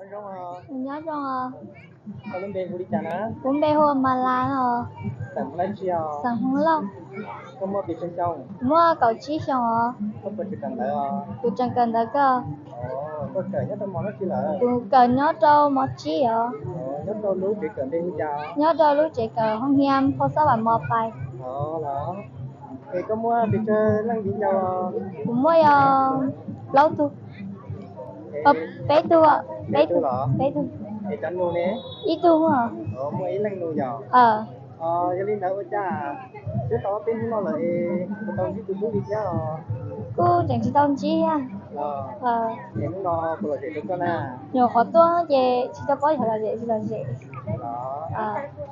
Nyob zoo os. Koj lub npe hu li cas na? Kuv npe hu ua Mas Las os. Xeem Hmoob Lauj. Koj muaj pes tsawg xyoo? Kuv muaj kaum tsib xyoos os. Koj puas tseem kawm ntawv os? Kuv tseem kawm ntawv kawg. Koj kawm nyob rau mos dab tsi lawm? Kuv kawm nyob rau mos tsib os. Nyob rau lub tsev kawm npe hu cas? Nyob rau lub tsev kawm Hoob Hiam Phoo Xab Vam Mos Pais. Los, es koj muaj pes tsawg leej viv ncaus? Kuv muaj yog plaub tug. Peb tug, peb tug los? Peb tug. Es cov nus ne? Ib tug. Muaj ib leej nus yog? Yog li ntawd ua cas twb tau ob peb hnub no lawm es puas tau ntsib tus hlub li thiab os? Kuj tseem tsis tau ntsib. Los, es hnub no puas lom zem rau koj na? Nyuam qhuav tuaj ces tsis tau paub yog lom zem tsis lom zem.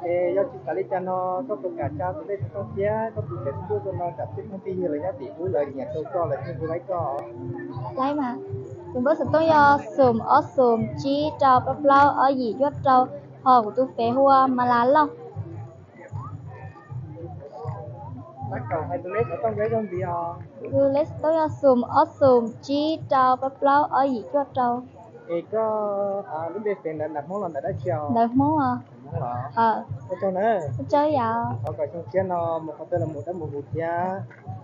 Es yog tsis xav li cas no koj puas kam tsa tus lej xov tooj thiab koj tus Facebook rau no kom peb phooj ywg lawv nyob tim ub lawv nyiam tau koj lawv thiaj hu laib koj? Laib mas. Tus npawb xov tooj yog xoom ob xoom tsib rau plaub plaub ob yim cuaj rau, ho kuv tus Face hu ua Mas Las Lauj. Tus lej xov tooj yog xoom ob xoom tsib rau plaub plaub ob yim cuaj rau. Es koj lub npe Face ntawd ntawv Hmoob los ntawv dab tsi os? Ntawv Hmoob os. Ua tsaug na. Ua tsaug yom. Thov kom xyoo tshiab no mus qhov twg los mus dawb mus huv thiab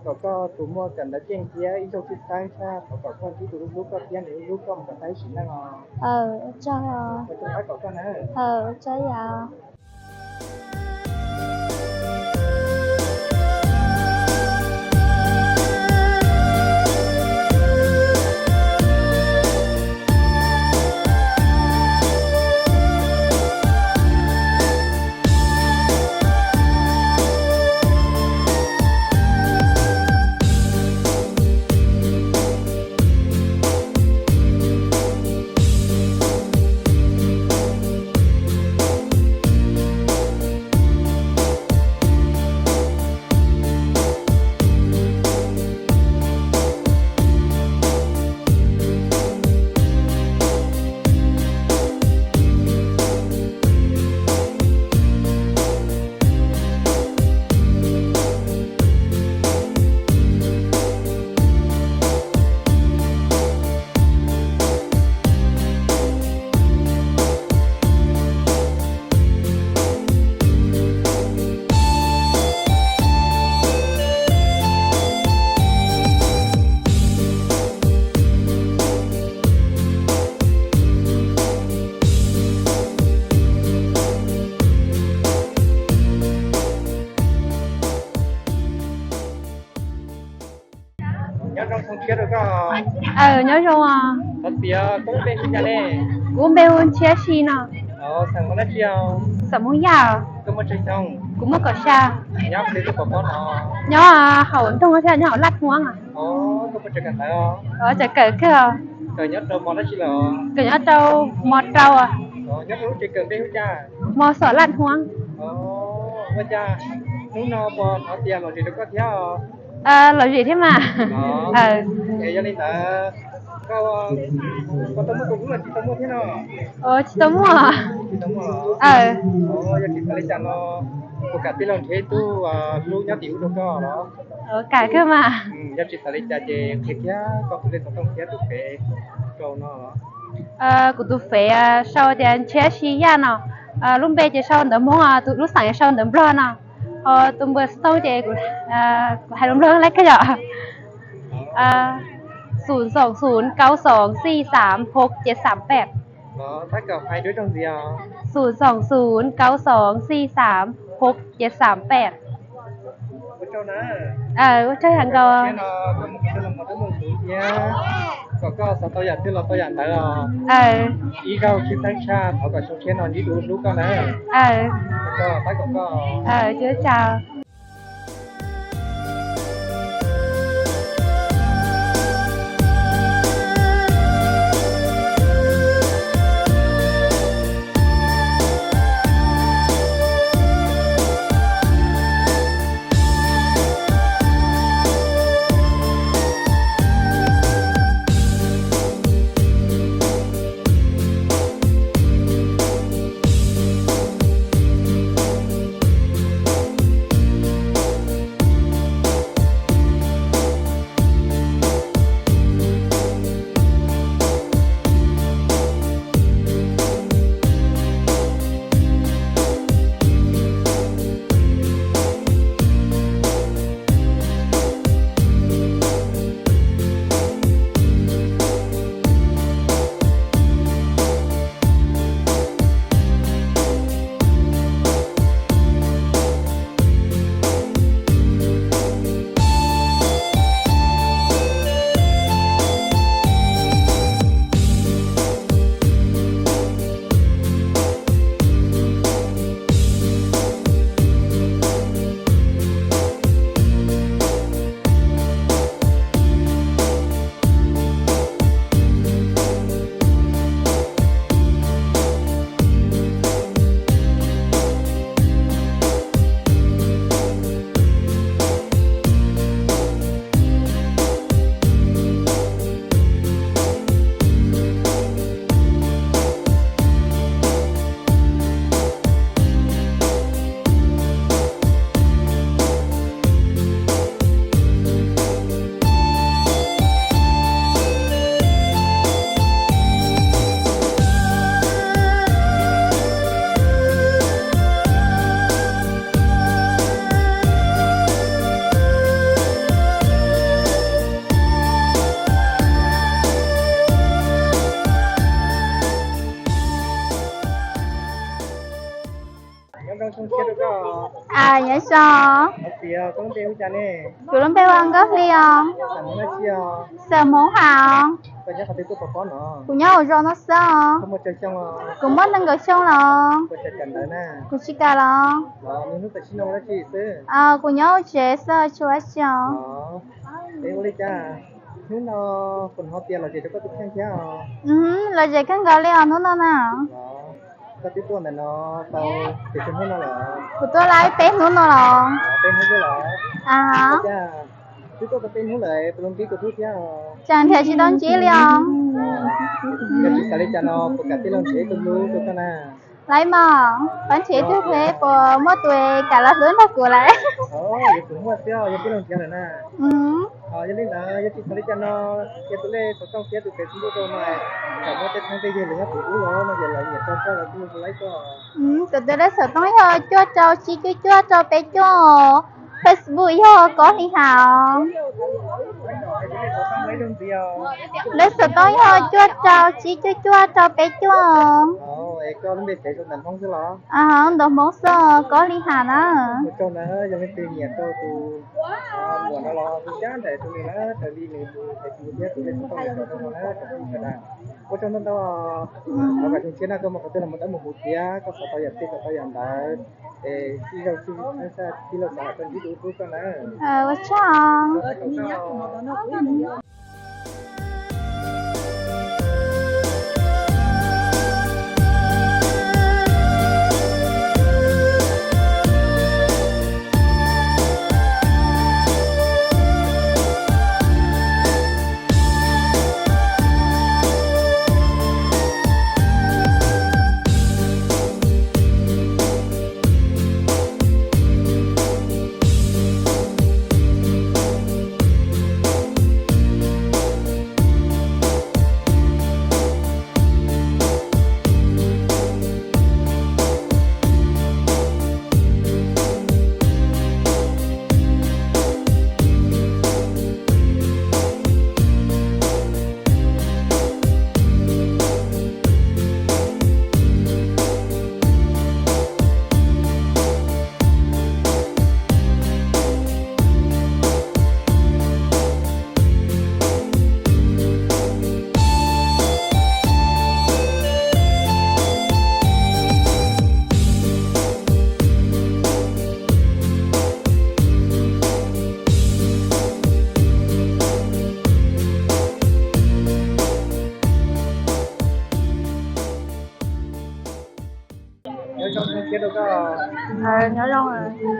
kom koj tus muaj kawm ntawv keej thiab ib zaug tshwj xeeb tshaj thov kom koj ntsib tus hlub hlub koj thiab nws hlub hlub koj mus kom tag ib sim neej os. Ua tsaug os. Ua tsaug tab kom koj na. Ua tsaug yom. Nyob zoo xyoo tshiab rau koj. Aw, nyob zoo os. Thov txim, koj lub npe hu cas ne? Kuv npe hu Ntshiab Si no. Xeem Hmoob dab tsi os? Xeem Hmoob Yaj. Koj muaj tsawg xyoo? Kuv muaj kaum xya. Nyob qhov twg rau pem pob no? Nyob hauv nroog thiab nyob hauv Laj Huab. Koj puas tseem kawm ntawv os? Tseem kawm kawg os. Kawm nyob rau mos dab tsi lawm? Kawm nyob rau mos rau. Nyob rau lub tsev kawm npe hu cas? Mos Xom Laj Huab. Ua cas hnub no puas hnov tias lom zem rau koj thiab? Lom zem thiab mas. Es yog li ntawd, koj, koj tau muaj tus hlub los tsis tau muaj thiab no? Tsis tau muaj. Tsis tau muaj. Yog tsis xav li cas no, puas kam tij laug nrhiav ib tug hlub nyob tim ub rau koj los? Kam kawg mas. Yog tsis xav li cas ces qhia thiab koj tus lej xov tooj thiab tus Face rau no. Kuv tus Face sau tias Ntshiab Si Yaj no. Lub npe ces sau ntawv Hmoob, tus lub xeem sau ntawv Nplog no. Ho tus npawb xov tooj ces kuv hais lus Nplog lawm kawg yom. Xum xoom xum kaub xoom xij xaam hauv cev xaam pem. Xum xoom xum kaub xoom xij xaam hauv cev xaam pem. Ua tsaug heev nkaus. Kom koj xav tau yam twg los tau yam ntawd os. Ib zaug tshwj xeeb tshaj thov kom xyoo tshiab no ntsib tus hlub koj na. Tab kom koj. Nyob zoo. Kuv lub npe hu ua Nkauj Hli os. Xeem Hmoob hos? Kuv nyob hauv zos no xwb os. Kuv muaj nees nkaum xyoo los. Kuv tsis kam los. Kuv nyob hauv tsev xwb tsis ua dab tsi os. Lom zem kawg nkaus li os hnub no na. Kuv tuaj lab peb hnub no los. Tseem nrhiav tsis tau ntsib li os. Laiv mas, pab nrhiav ib tug peb puas muaj tus kam los hlub nrog kuv lawm. Yog li ntawd yog tsis xav li cas no, cia tus lej xov tooj thiab tus Facebook rau no, kom muaj tej phooj tej ywg lawv nyob tim ub los no ces lawv nyiam rau koj lawv kuj hu laib koj. Kuv tus lej xov tooj yog cuaj rau tsib cuaj cuaj rau peb cuaj, Facebook yog Kob Hli Has. Lej xov tooj yog cuaj rau tsib cuaj cuaj rau peb cuaj. Ntawv Hmoob xwb, Kob Hli Has na. Yog leej twg nyiam rau tus muam no los hu cab nraim rau nws na, raws li nws tus Facebook thiab tus lej xov tooj nws rau no na, tsoom phooj ywg sawv daws. Ua tsaug ntau ntau. Thov kom zoo siab na, koj mus qhov twg los mus dawb mus huv thiab koj xav tau yam twg kom tau yam ntawd. Es tij laug tij laug xav kom ntsib tus hlub koj na. Ua tsaug. Nyob zoo, zoo siab rau koj. Nyob zoo.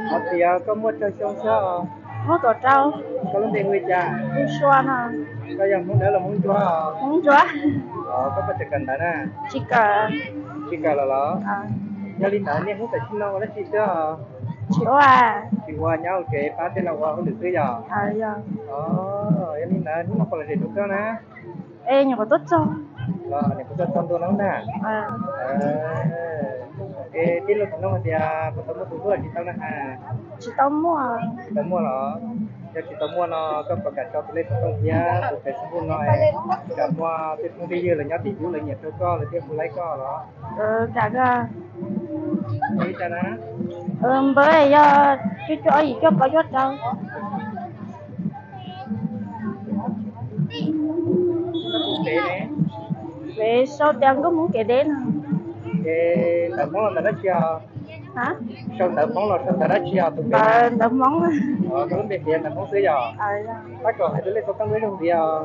Qhov tias koj muaj tsawg xyoo xwb? Muaj kaum rau. Koj lub npe hu li cas? Hu Sua no. Koj yog Hmoob Dawb los Hmoob Ntsuab? Hmoob Ntsuab. Koj puas tseem kawm ntawv na? Tsis kawm. Tsis kawm lawm los? Yog li ntawd niaj hnub tam sim no ua dab tsi xwb? Tsis ua. Tsis ua, nyob hauv tsev pab tej laus ua hauj lwm xwb yog? Yog li ntawd hnub no puas lom zem rau koj na? Es nyuam qhuav tuaj txog. Los nyuam qhuav tuaj txog ntua no na. Es tij laug tsis noog hais tias puas tau muaj tus hlub los tsis tau na has? Tsis tau muaj. Tsis tau muaj los? Yog tsis tau muaj no koj puas kam tso tus lej xov tooj thiab tus Facebook no, kam muaj tej phooj tej ywg los nyob tim ub lawv nyiam rau koj lawv thiaj hu laib koj los? Kam. Npawb yog cuaj cuaj ob yim cuaj plaub cuaj rau. Kev sau tias Nkauj Hmoob kev deb no. Ces ntawv Hmoob los ntawv dab tsi os? Sau ntawv Hmoob los sau ntawv dab tsi os tus? Ntawv Hmoob. Koj lub npe tias ntawv Hmoob xwb yog? Tab kom hais tus lej xov tooj ib zaug ntxiv os.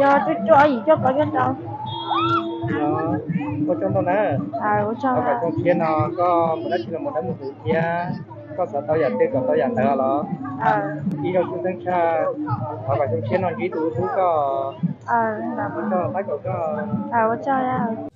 Yog cuaj cuaj ob yim cuaj plaub cuaj rau. Ua tsaug ntau na. Thov kom xyoo tshiab no koj mus dab tsi los mus dawb mus huv thiab koj xav tau yam twg kom tau yam ntawd los? Ib zaug tshwj xeeb tshaj, thov kom xyoo tshiab no ntsib tus hlub koj. Ua tsaug, tab kaum koj.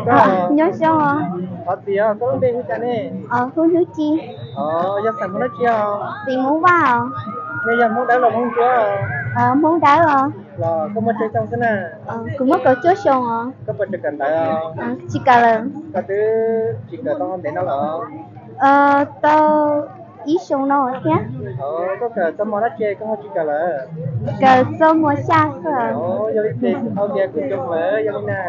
Koj nyob zoo os. Thov txim os, koj lub npe hu cas ne? Hu Hnub Ci. Yog xeem Hmoob dab tsi os? Xeem Hmoob Vaj os. Nej yog Hmoob Dawb los Hmoob Ntsuab? Hmoob Dawb os. Los koj muaj tsawg xyoo xwb na? Kuv muaj kaum cuaj xyoo os. Koj puas tseem kawm ntawv? Tsis kawm lawm. Koj twb tsis kawm tau ntev no lawm? Tau ib xyoo no thiab. Koj kawm txoj hmo dab tsi koj ho tsis kawm lawm? Kawm txoj hmo xya xwb. Yog li ces kuv tau tias kuv coob lawm yog li na.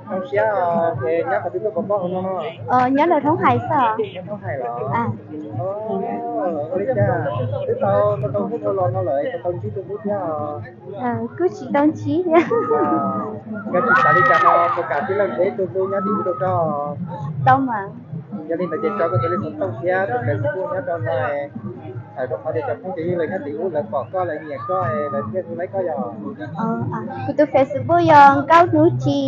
Zoo siab os, ces nyob qhov twg tuaj pov pob hauv no no? Nyob ntawm Thoob Hais xwb os. Nyob Thoob Hais los? Ua li cas twb tau tau hnub dhau los no lawm tau tau ntsib tus hlub thiab os? Kuj tsis tau ntsib thiab. Yog tsis xav li cas no puas kam tij laug nrhiav ib tug hlub nyob tim ub rau koj? Tau mas. Yog li ntawd ces tso koj tus lej xov tooj thiab tus Facebook nyob rau no, rau qhov tias cov phooj cov ywg lawv nyob tim ub lawv pom koj lawv nyiam koj lawv thiaj hu laib koj yog. Kuv tus Facebook yog Nkauj Hnub Ci.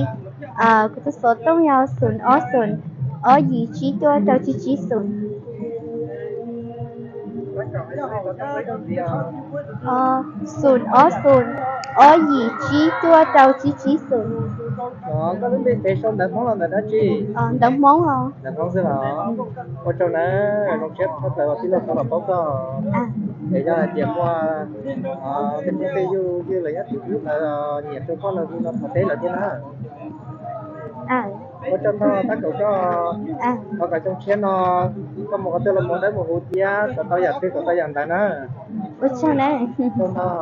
Kuv tus xov tooj yog xoom ob xoom ob yim tsib cuaj rau tsib tsib xoom. Xoom ob xoom ob yim tsib cuaj rau tsib tsib xoom. Koj lub npe ces sau ntawv Hmoob los ntawv dab tsi? Ntawv Hmoob os. Ntawv Hmoob xwb los? Ua tsaug na, zoo siab tshaj plaws uas tij laug tau los paub koj. Es yog hais tias muaj tej phooj tej ywg lawv nyob tim ub lawv nyiam rau koj lawv hu no thov teb lawv thiab na. Ua tsaug ntau tab kaum koj. Thov kom xyoo tshiab no koj mus qhov twg los mus dawb mus huv thiab kom tau yam twg kom tau yam ntawd na. Ua tsaug na. Tsaug ntau.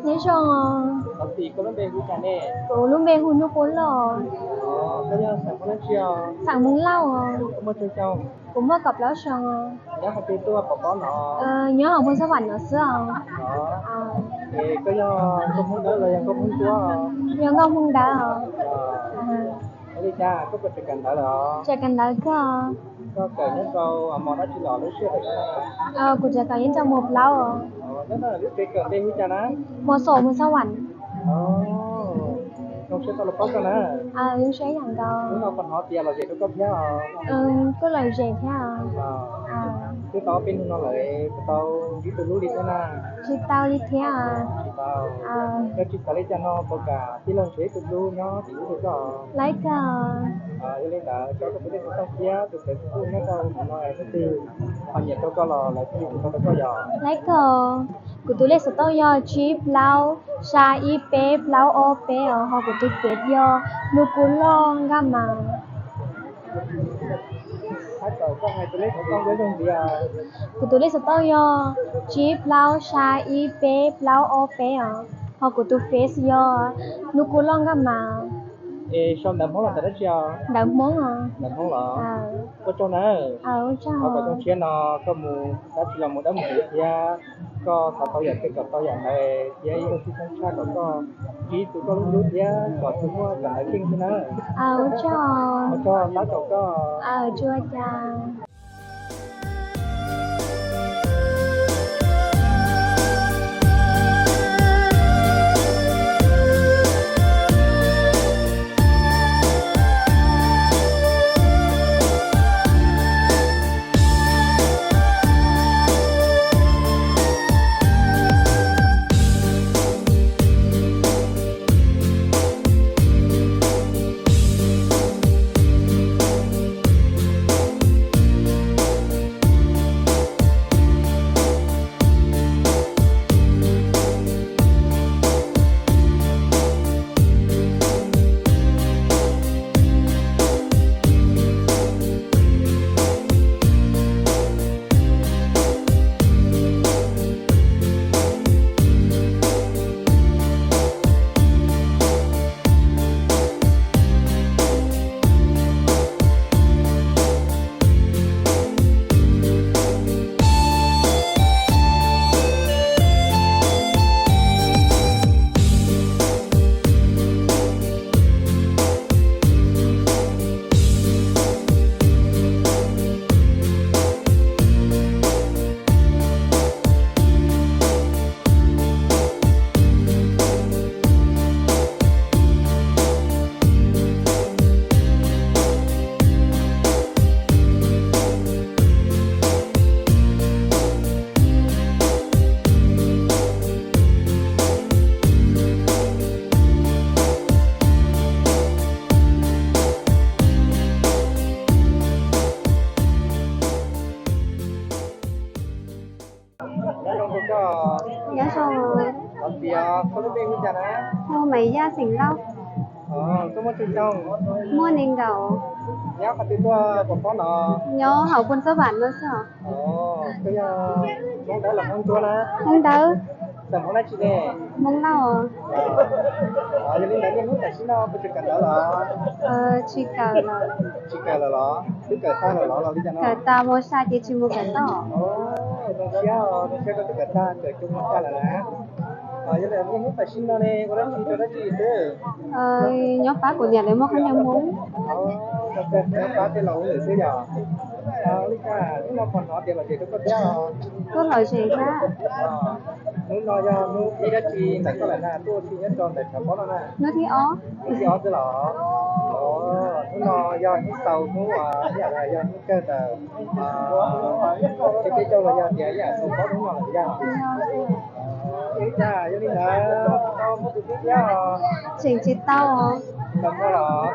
Nyob zoo os. Thov txim, koj lub npe hu cas ne? Kuv lub npe hu Hnub Kub Loj. Koj yog xeem Hmoob dab tsi os? Xeem Hmoob Lauj os. Koj muaj tsawg xyoo? Kuv muaj kaum plaub xyoo os. Nyob qhov twg tuaj pov pob no? Nyob hauv Phoos Xab Vam no xwb os. Es koj yog nkauj Hmoob Dawb los yog nkauj Hmoob Ntsuab? Yog nkauj Hmoob Dawb os. Ua li cas koj puas tseem kawm ntawv lawm os? Tseem kawm ntawv kawg. Koj kawm nyob rau mos dab tsi los lub sij hawm? Kuv tseem kawm nyob rau mos plaub os. Nyob no lub tsev kawm npe hu cas na? Mos Xom Phoos Xab Vam. Zoo siab tau los paub koj na. Zoo siab ib yam nkaus. Hnub no puas hnov tias lom zem rau koj thiab os? Kuj lom zem thiab os. Twb tau ob peb hnub no lawm, puas tau ntsib tus hlub li thiab na? Tsis tau li thiab. Tsis tau. Yog tsis xav li cas no puas kam tij laug nrhiav ib tug hlub nyob tim ub rau koj? Laib kawg. Yog li ntawd tso koj tus lej xov tooj thiab tus Facebook nyob rau hauv no, leej twg ho nyiam rau koj los lawv thiaj li hu tau rau koj yom. Laib kawg. Kuv tus lej xov tooj yog tsib plaub xya ib peb plaub ob peb os, ho kuv tus Face yog Hnub Kub Loj Nkaj Mas. Kuv tus lej xov tooj yog tsib plaub xya ib peb plaub ob peb os, ho kuv tus Face yog Hnub Kub Loj Nkaj Mas. Sau ntawv Hmoob los ntawv dab tsi os? Ntawv Hmoob os. Ntawv Hmoob los? Ua tsaug na. Thov kom xyoo tshiab no koj mus dab tsi los mus dawb mus huv thiab koj xav tau yam twg kom tau yam ntawd thiab ib tug txheeb tshaj kom koj ntsib tus koj hlub hlub thiab kom tsis muaj kawm ntawv keej xwb na. Ua tsaug, tab tom koj. Nyob zoo, nyob zoo. Hu Maiv Yaj xeem Lauj. Koj muaj tsawg xyoo? Muaj nees nkaum. Nyob qhov twg tuaj pov pob no? Nyob hauv Pun Txob Vam no xwb os. Koj yog Hmoob Dawb los Hmoob Ntsuab na? Hmoob Dawb. Tawm Hmoob dab tsi ne? Hmoob Lauj. Yog li ntawd niaj hnub tam sim no puas tseem kawm ntawv los? Tsis kawm lawm. Tsis kawm lawm los? Twb kawm tag lawm los los li cas no? Kawm tas mus xya ces tsis mus kawm toj. Zoo siab, zoo siab koj twb kawm tag, kawm cuag mus xya lawm na. Yog li niaj hnub tam sim no ne ua dab tsi rau dab tsi xwb? Nyob pab kuv niam lawv muag khaub ncaws Hmoob. Nyob pab tej laus lawm xwb yom? Li cas hnub no pom hnov tias lom zem rau koj thiab os? Kuj lom zem thiab. Hnub no yog hnub thib dab tsi ntawm koj lawm na, tuaj ua si nyob rau ntawm tshav pob no na? Hnub thib ob. Hnub thib ob xwb los? Hnub no yog hnub xaus hnub, yog hnub kawg ntawm peb teb chaws los yog tias yam xaus pob hnub no lawm yog? Ua li cas yog li ntawd koj muaj tus hlub thiab os? Tseem tsis tau. Tsis tau muaj los?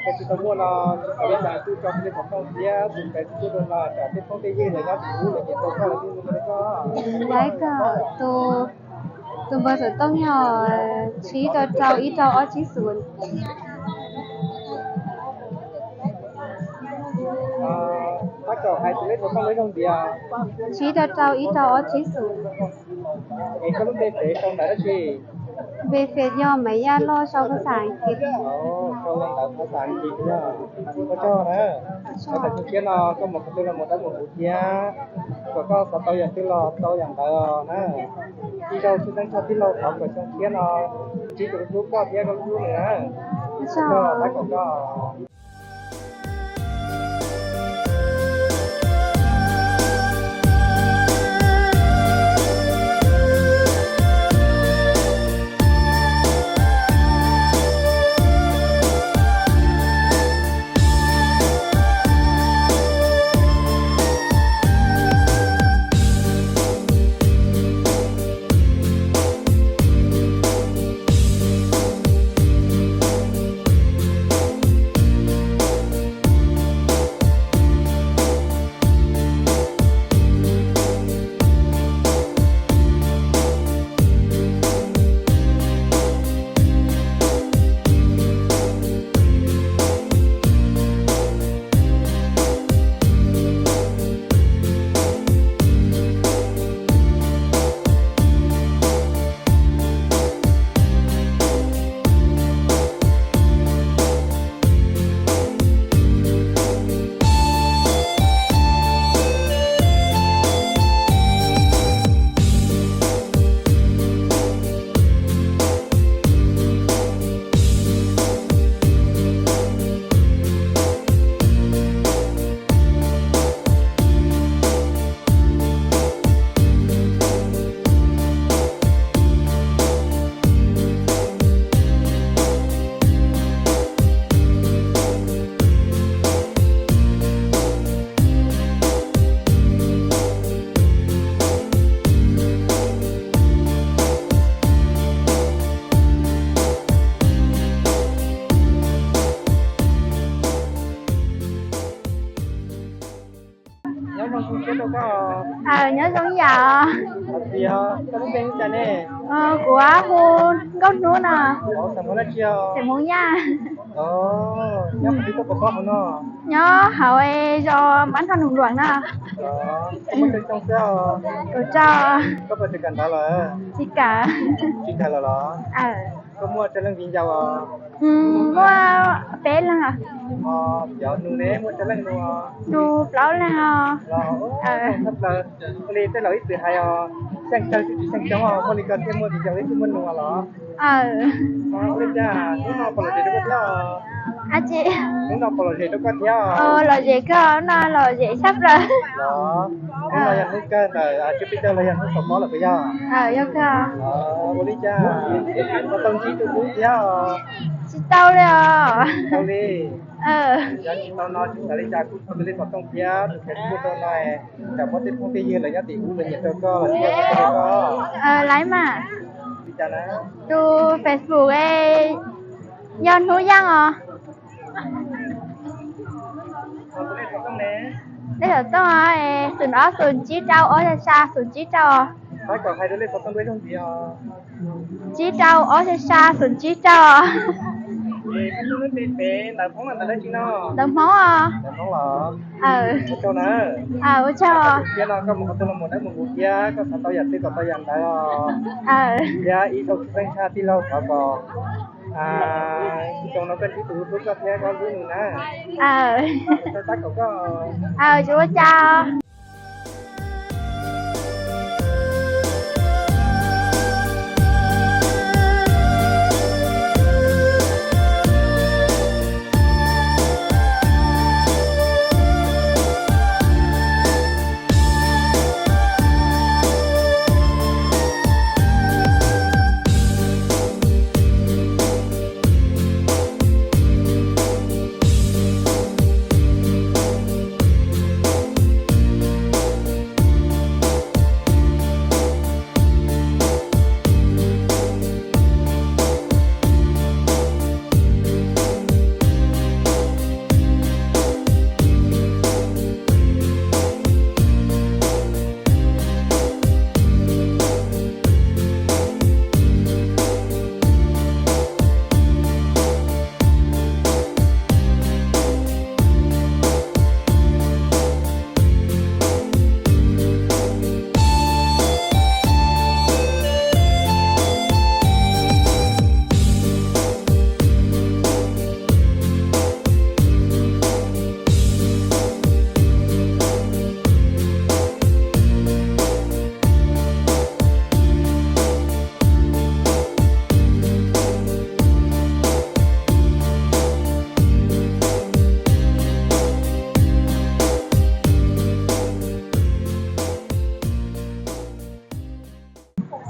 Yog tsis tau muaj no tsis tau li cas, kuj tso peb tej pov tooj thiab tus ntawv tuaj rau no tsam tej phooj tej ywg lawv nyob tus hlub lawv nyiam tau koj lawv thiaj li mus rau koj. Laiv kawm tus, tus npawb xov tooj yog tsib rau rau ib rau ob tsib xus. Tab kaum hais tus lej xov tooj lub zoo tias? Tsib rau rau ib rau ob tsib xus. Es koj lub npe pem sau ntawv dab tsi? Npe Fem yog Maiv Yaj Loj, sau phas xas Askiv. Sau ntawv phas xas Askiv yog. Ua tsaug na. Thaum xyoo tshiab no koj mus qhov twg los mus dawb mus huv thiab kom koj xav tau yam twg los tau yam ntawd na. Ib zaug tshwj xeeb tshaj tij laug thov kom xyoo tshiab no ntsib tus hlub koj thiab koj hlub nws na. Ua tsaug, tab kaum koj. Nyob zoo, zoo siab rau koj. Aw, nyob zoo ib yam os. Hais tias koj lub npe hu cas ne? Kuv hu Nkauj Hnub no. Xeem Hmoob dab tsi os? Xeem Hmoob Yaj. Nyob qhov twg tuaj pov pob hauv no? Nyob hauv zos Npab Nrho Nus Luam no. Koj muaj tsawg xyoo xwb os? Kaum rau. Koj puas tseem kawm ntawv lawm? Tsis kawm. Tsis kawm lawm los? Koj muaj tsawg leej viv ncaus os? Muaj peb leeg os. Cov nus ne, muaj tsawg leej nus os? Nus plaub leeg os. Los, tshaj plaws. Ua li tej laus ib txwm hais os, xyeej tsawg twb tsis xyeej coob os, muaj li koj thiaj muaj viv ncaus thiab muaj nus los? Ua li cas hnub no pom lom zem rau koj thiab? Hnub no pom lom zem rau koj thiab? Lom zem kawg, hnub no lom zem tshaj plaws. Los, hnub no yog hnub kawg ntawm tsiab peb caug los yog hnub xaus pob lawm puas yog? Ua li cas ho tau ntsib tus hlub thiab? Tsis tau li os. Tsis tau li. Yog tsis tau no tsis xav li cas, kuj tso tus lej xov tooj thiab tus Facebook rau no, tsam muaj tej phooj tej ywg lawv nyob tim ub lawv nyiam rau koj los thiab koj. Li cas na? Tus Facebook yog Hnub Yaj os. Lej xov tooj xum ob xum tsib rau ob xya xya xum tsib rau. Tab kom hais tus lej xov tooj dua ib zaug ntxiv os. Tsib rau ob xya xya xum tsib rau. Koj lub npe pem ntawv Hmoob los ntawv dab tsi no? Ntawv Hmoob os. Ntawv Hmoob los? Ua tsaug na. Ua tsaug. Thiab no koj mus qhov twg los mus dawb mus huv thiab koj xav tau yam twg kom tau yam ntawd os. Thiab ib zaug tsis txeej tshaj tij laug thov kom ib xyoo no koj ntsib tus hlub koj thiab koj hlub nws na. Tab kom koj. Tsis ua cas.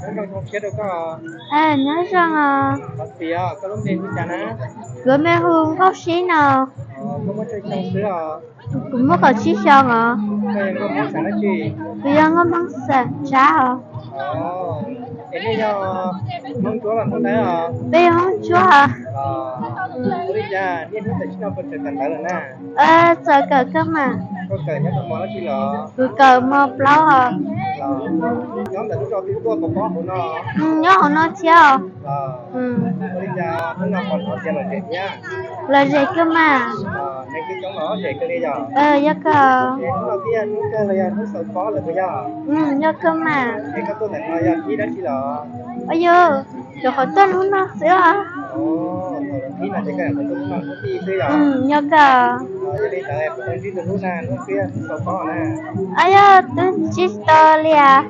Nyob zoo, zoo siab rau koj. Nyob zoo os. Thov txim os, koj lub npe hu cas na? Kuv lub npe hu Nkauj Sib no. Koj muaj tsawg xyoo xwb os? Kuv muaj kaum tsib xyoo os. Koj yog Nkauj Hmoob xeem dab tsi? Kuv yog Nkauj Hmoob xeem Tsab os. Es nej yog Hmoob Ntsuab los Hmoob Dawb os? Peb yog Hmoob Ntsuab. Ua li cas niaj hnub tam sim no puas tseem kawm ntawv lawm na? Txawm kawm kawg mas. Koj kawm nyob rau mos dab tsi los? Kuv kawm mos plaub os. Nyob ntawm lub zos twg tuaj pov pob hauv no? Nyob hauv no thiab os. Ua li cas hnub no pom hnov tias lom zem thiab? Lom zem kawg mas. Neeg twb coob los zem kawg li yog? Yog kawg. Es hnub no twb yog hnub kawg los yog hnub xaus pob lawm puas yog? Yog kawg mas. Es koj tuaj ntawm no yog pib dab tsi los? Yog, rau qhov tuaj hnub no xwb os. Thaum lawv pib no ces koj tuaj hnub no hnub pib xwb yog? Yog kawg. Yog li ntawd puas tau ntsib tus hlub na, hnub twb yog hnub xaus pob na? Yog, twb ntsib tsis tau li as.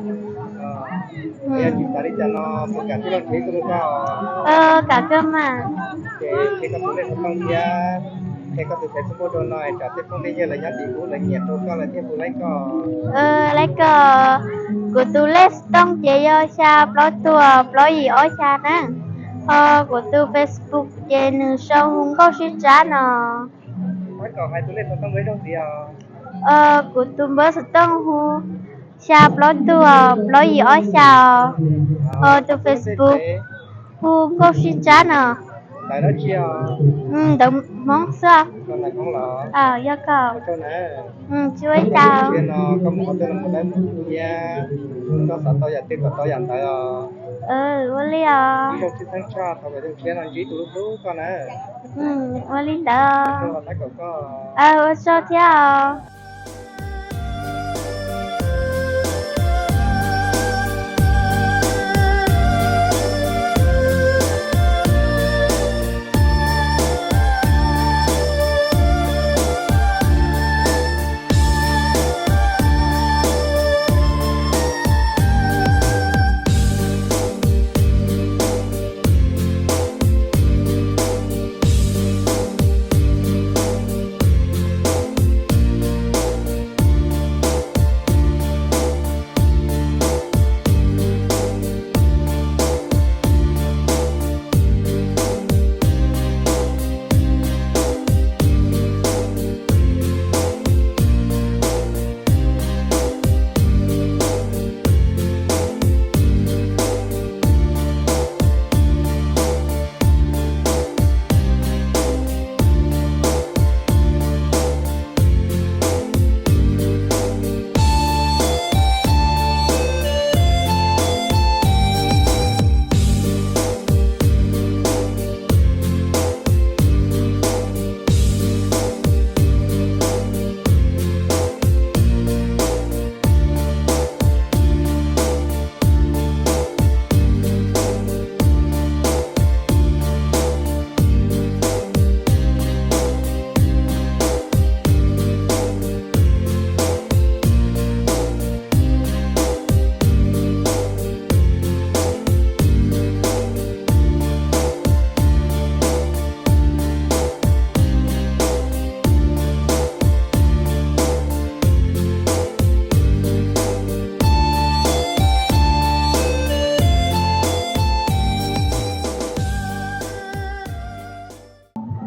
Yog tsis xav li cas no puas kam tij laug nrhiav ib tug rau koj? Kam kawg mas. Ces qhia koj tus lej xov tooj thiab qhia koj tus Facebook rau no, tsam tej phooj tej ywg lawv nyob tim ub lawv nyiam rau koj lawv thiaj hu laib koj. Laib koj. Kuv tus lej xov tooj ces yog xya plaub tuam plaub yim ob xya na. Ho kuv tus Facebook ces nws sau hu Nkauj Sib Tsab no. Tab kom hais tus lej xov tooj dua ib zaug ntxiv os. Kuv tus npawb xov tooj hu xya plaub tuam plaub yim ob xya os. Ho tus Facebook hu Nkauj Sib Tsab no. Ntawv dab tsi os? Ntawv Hmoob xwb. Koj ntawv Hmoob los? Yog koj. Tsis ua cas. Tiam no koj mus qhov twg los mus dawb mus iab, koj xav tau yam twg kom tau yam ntawd os. Ua li os. Zoo siab tshaj thaum kawm Ntuj Tshiab no ntsib tus hlub hlub koj na. Ua li ntawd. Ua tsaug thiab os. Ua tsaug thiab os.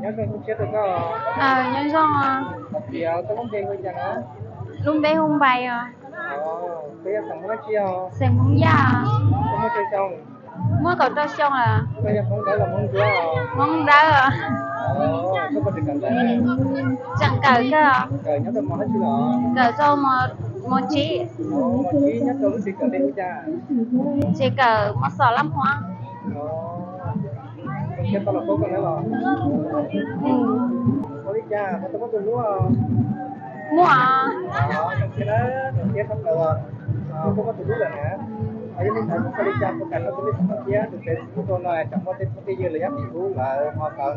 Nyob zoo, tus tshiab rau koj. Nyob zoo. Tias koj lub npe hu cas na? Lub npe hu Npais os. Koj yog xeem Hmoob dab tsi os? Xeem Hmoob Yaj. Koj muaj tsawg xyoo? Muaj kaum rau xyoo lawm. Koj yog Hmoob Dawb los Hmoob Ntsuab? Hmoob Dawb. Koj puas tseem kawm ntawv? Tseem kawm kawg. Kawm nyob rau mos dab tsi los? Kawm rau mos tsib. Mos tsib nyob rau lub tsev kawm npe hu cas? Tsev kawm mos xom Laj Hmuab. Zoo siab tau los paub koj na los. Ua li cas ho tau muaj tus hlub? Muaj. Zoo siab na, zoo siab tshaj plaws uas koj muaj tus hlub lawm na. Yog li ntawd ua li cas puas kam rau tus me xov tooj thiab tus Facebook rau no tsam muaj tej phooj tej ywg los yog tim ub lawv ho tau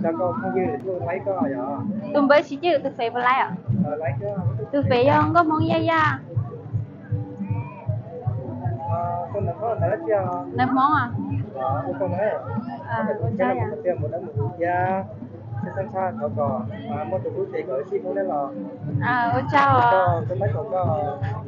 coj koj phooj ywg tuaj laib koj yom? Tus npawb tsis cwj, tus fev puas laib os? Tus fev yog Nkauj Hmoob Yaj Yaj. Ntawv Hmoob os. Ua tsaug na. Ua tsaug na. Mus dawb mus huv thiab, siab tshaj tshaj thov kom muaj tus hlub ces kom sib hlub thiab los. Ua tsaug. Tus npawb kom koj.